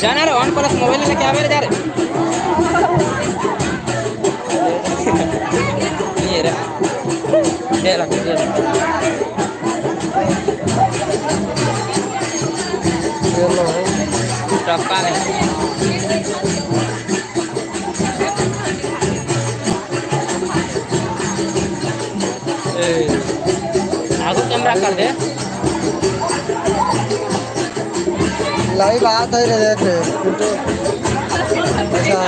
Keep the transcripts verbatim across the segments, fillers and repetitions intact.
जाना रे, OnePlus mobile लेके आवे रे, जा रे। ये रे। ये रख, ये रख। ये लो। टप्पा नहीं। ए, आगू कैमरा कर दे। लाइव बात है रे, देख। अच्छा।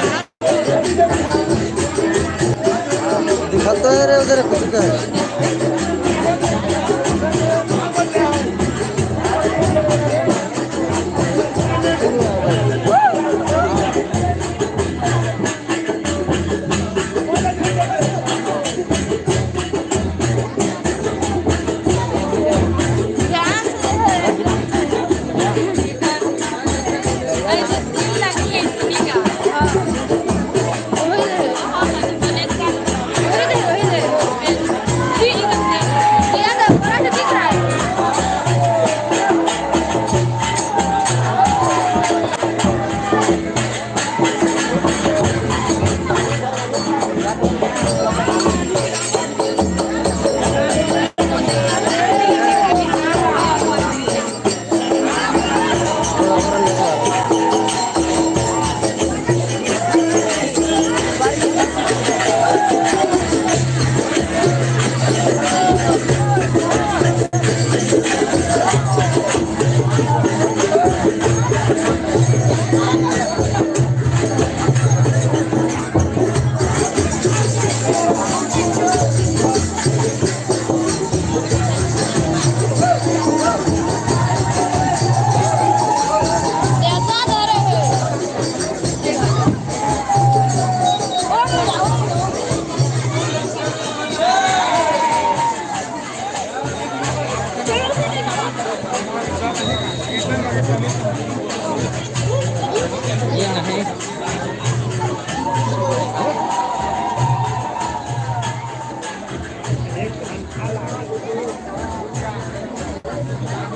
दिखाता है रे उधर कुछ का।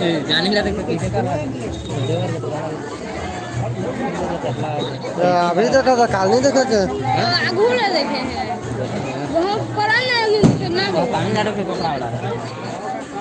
ए, जाने लगा तो कैसे कर रहा है? अभी देखा था, काल नहीं देखा क्या? आगू ले देखे हैं। वहाँ पर ना, ना वो तमिलनाडु के कपड़ा वाला है।